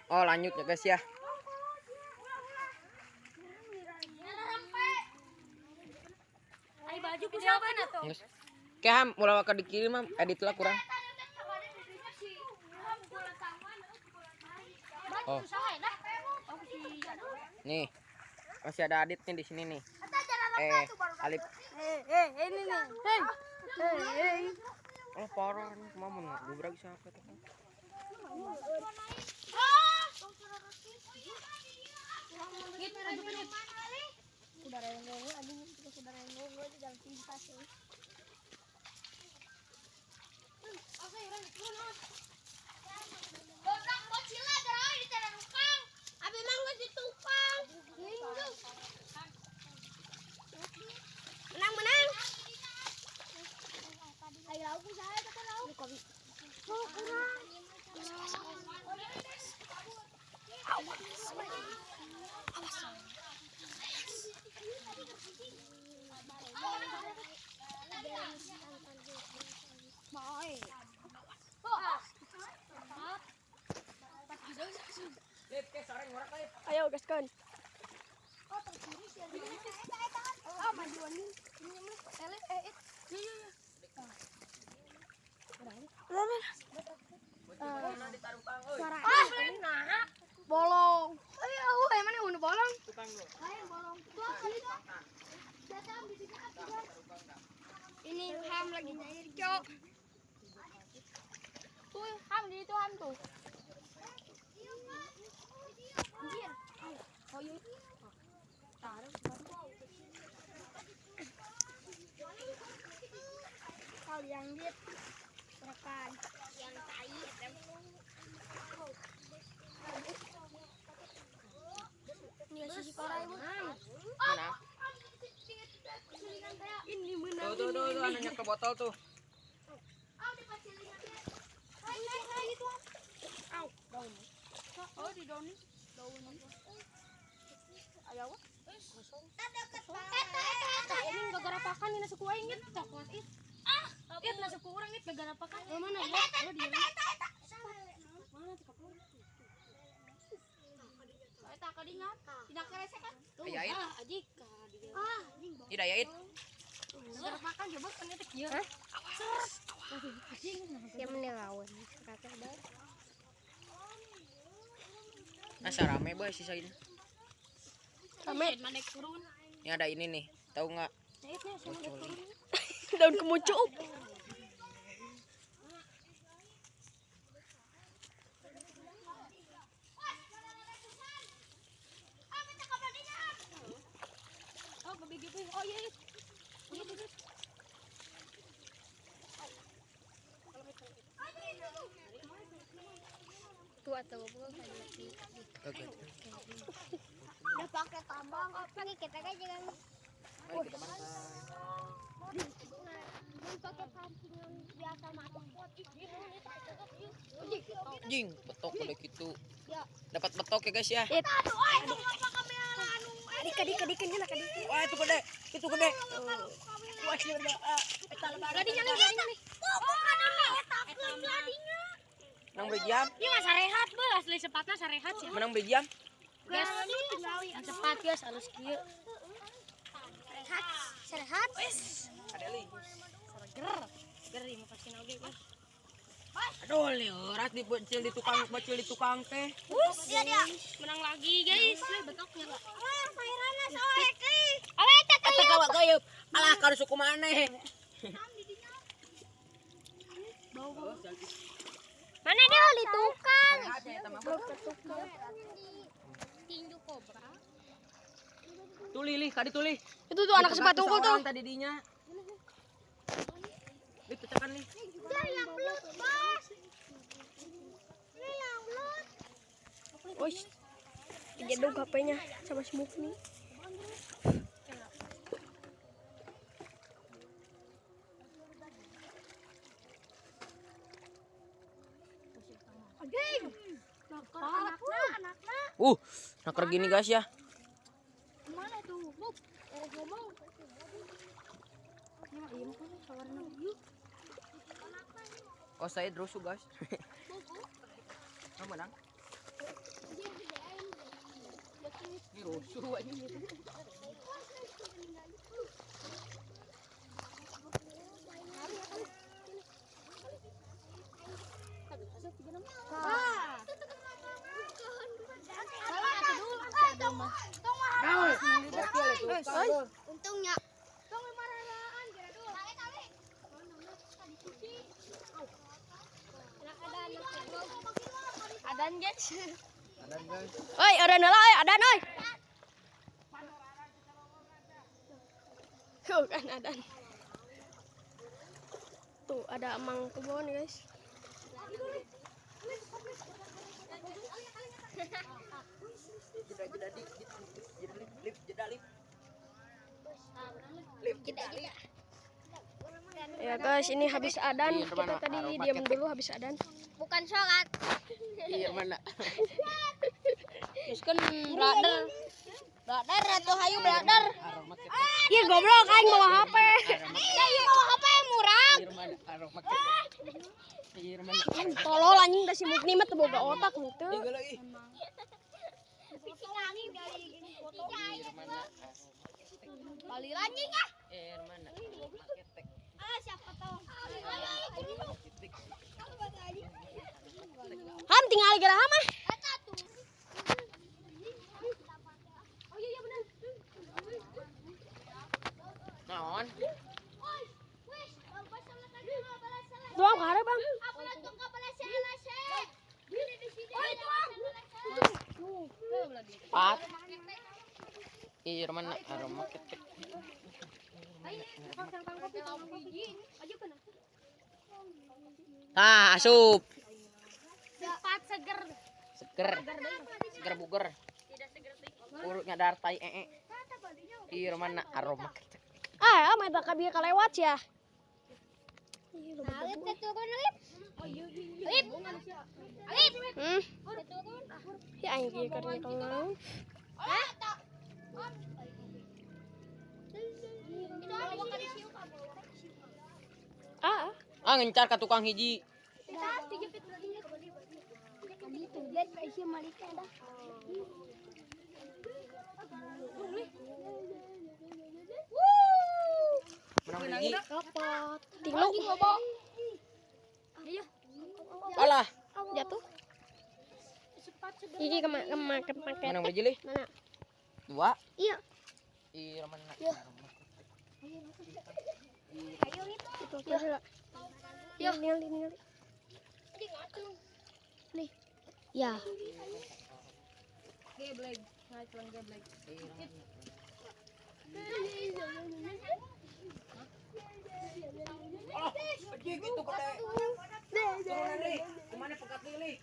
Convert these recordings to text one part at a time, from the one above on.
Oh, lanjut ya guys ya. Ai baju ku siapa atuh? Geus. Kayak ham ulah waka dikirim mah edit lah kurang. Oh. Nih. Masih ada Adit nih di sini nih. Alip. Ini nih. Hei. Hei. Oh, parah nih, mau gubrak siapa tuh? Menang, menang. Ayo aku saya kata lauk. Oh, kurang. Awas. Awas. Ayo gaskan. Bolong. Ayo, mana udah bolong? Ini ham lagi nyair, Cok. Tuh, ham di itu ham tuh. Anjir. Oh, iya. Taruh. Kalau yang dit rekan yang tai ini sisi parah ibu. Mana? Ini menang. Tuh, tuh, tuh, nanya ke botol tuh. Oh, di daun. Daun. Ayo. Ini gara-gara pakan ini suku aing it coklat it. Ah, it na suku urang it gara-gara pakan. Mana ya? Oh, di. Mana tuh kapur? Eta kadinya. Tidak kerese kan? Aya it. Ah, anjing. Ah, anjing. Tidak ya it. Gara pakan coba kan itu kieu. Awas. Dia menelawan. Kata dah. Nah, rame boy sisa ini. Rame. Ini ada ini nih, tahu nggak? Daun kemucuk. Oh iya. Tuh atau bukan Oke. Udah pakai tambang, pakai kita kan jangan. Pakai pancingan biasa mati. Jing, betok udah gitu. Dapat betok ya guys ya. Adik. Wah, itu gede. Itu gede. Wah, ini gede. Gadinya nih. Menang bejam. Ini mah sarehat, beuh, asli sepatna sarehat sih. Menang bejam. Guys, sepat guys, halus kieu. Rehat, sarehat. Adeli. Ger. Ger ieu mah pasti oge, guys. Aduh, liurat di bocil di tukang, bocil di tukang teh. Dia dia. Menang lagi, guys. Leh betoknya. Wah, pairana soek euy. Alah eta Eta kawa geup. Alah ka suku maneh. Mana dia di tukang? Tinju kobra. Tuli lih, kadi tuli. Itu tuh anak sepatu unggul tuh. Tadi dinya. Lih, pecahkan lih. Dia yang belut, Bos. Ini yang belut. Wih. Dijedog HP-nya sama si Mukni. Naker gini guys ya. Mana tuh? Buk, ngomong. Ini mah ieu mah sawarna yuk. Oh, saya rusuh guys. Kamu menang. Rusuh anjing. Untungnya. Adan guys. Adan guys. Oi, adan heula oi, adan oi. Tuh kan adan. Tuh ada emang kebon guys. Jeda jeda lip jeda lip. Lip jeda lip. Ya guys, ini habis adan. Kita tadi diam dulu habis adan. Bukan sholat. Iya mana? Terus kan brother. Brother atau hayu brother. Iya goblok aing bawa HP. Iya, iya bawa HP murah. Iya mana? Tolol anjing da si Mukni mah teu boga otak henteu. Iya lagi. Bali anjing ah. Mana? Ah, siapa tahu. Ham tinggal geura mah. Oh iya iya benar. Naon? Tuang ka hareup, Bang. Pat. Iya mana? Aroma ketek. Ah, asup. Cepat seger. Seger. Seger buger. Urutnya dar tai ee. Iya mana? Aroma ketek. Ah, mah eta kabieu kalewat ya. Alip turun Alip. Alip. Alip. Ya aing kieu keur nyekel naon. Hah? Ah, Ah, ngencar ka tukang hiji. Menang hiji. tilu. Alah, Jatuh. Iki kema kema kema menang hiji lih. Mana? Dua. Iya. Iya mana? Itu heula. Yo, ningali ningali. Nih. Ya. Ah, anjing itu gede. Turun li. Kemana pegat li?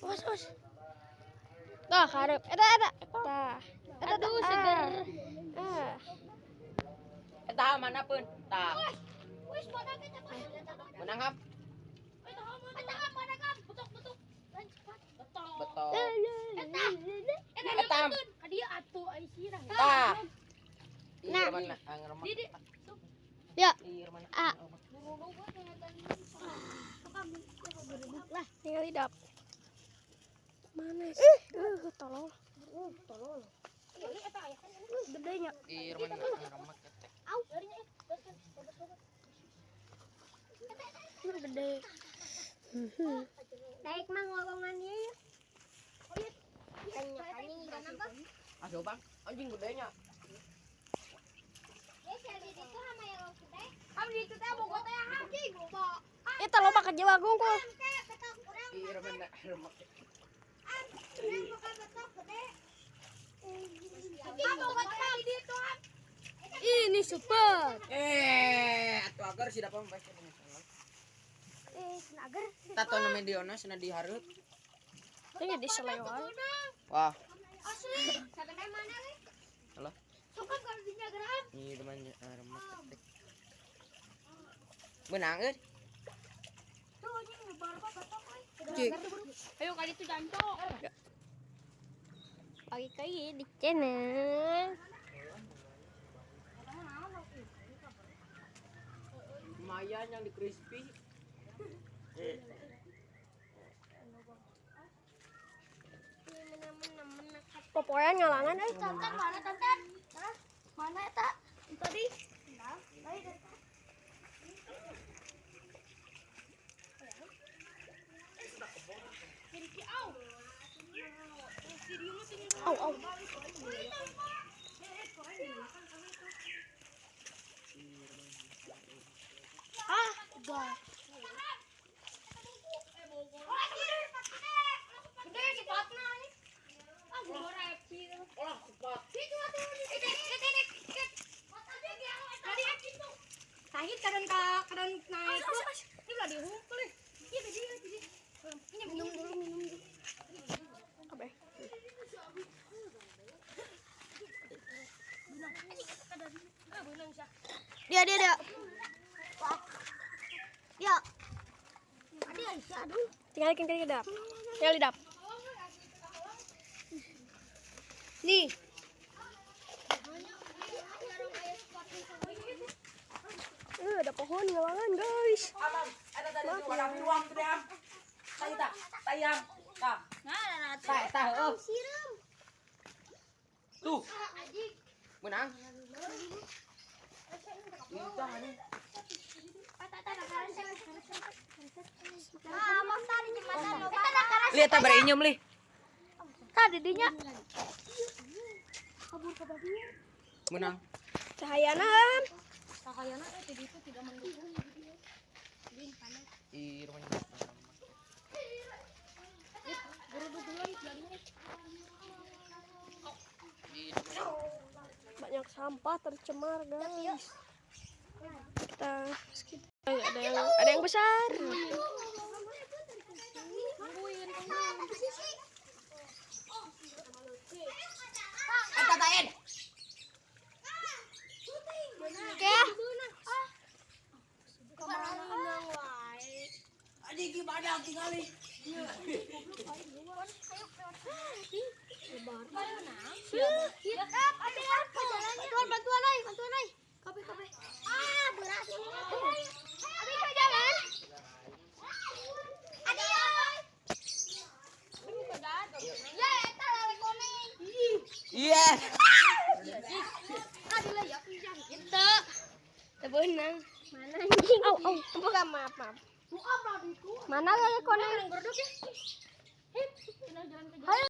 Os os. Tah karep. Eta eta. Tah. Eta Aduh, seger. Ah. Eta mana pun? Tah. Menang hap. Betul. Eta. Tah. Iya mana? Aroma. Ya. Iya mana? Ah. Lah, ningali dap. Mana sih? Tolol. Tolol. Gedenya. Iya mana? Aroma ketek. Gede. Naik mah ngorongan ieu. Aduh bang, anjing gedenya. Eta loba ka jiwa gungkul. Iya mana? Aroma ketek. Ini super. Atuh agar sih dapat membaca. Agar. Tato na mediona sana dihareup. Ini di seleo aja. Wah, Asli. Sampai mana nih? Halo. Suka kalau dinyageran. Ini temannya aroma ketek. Menang euy. Tuh anjing baru batok euy. Cik. Ayo kali itu jantok. Pagi-pagi di channel. Lumayan. Lumayan yang di crispy. Popoyan ngalangan euy. Tantan mana tantan? Hah? Mana eta? Tadi. Au au. Ah, gak. Gede cepatna ini. Ah, goreng. Olah cepat. Tahit kadang kadang naik. Ini udah dihukul. Iya, iya, ini minum dulu, minum dulu. Apa? Dia dia dia. Ya. Aduh. Tinggal tinggal dap. Tinggal dap. Nih. Ada pohon ngalangan, guys. Abang, ada tadi tuh ada ruang tuh deh. Tah, tayang. Tah. Nah, Tah, tah, heuh. Sireum. Tuh. Menang. Lihat tak berinyum lih. Tadi dinya. Menang. Cahayana. Cahayana tadi itu tidak mendukung. Ih, rumahnya. Banyak sampah tercemar, guys. Kita ada yang besar. Eta tain. Aji gimana tingali? Bantuan, bantuan, bantuan. Kabe, kabe. Ah, berat. Abi ke jalan. Adi. Ya, eta lele koneng. Iya. Adi lah ya, itu. Tebenang. Mana anjing? Au au, bukan, maaf, maaf. Mana lele koneng? Ya. Hayo.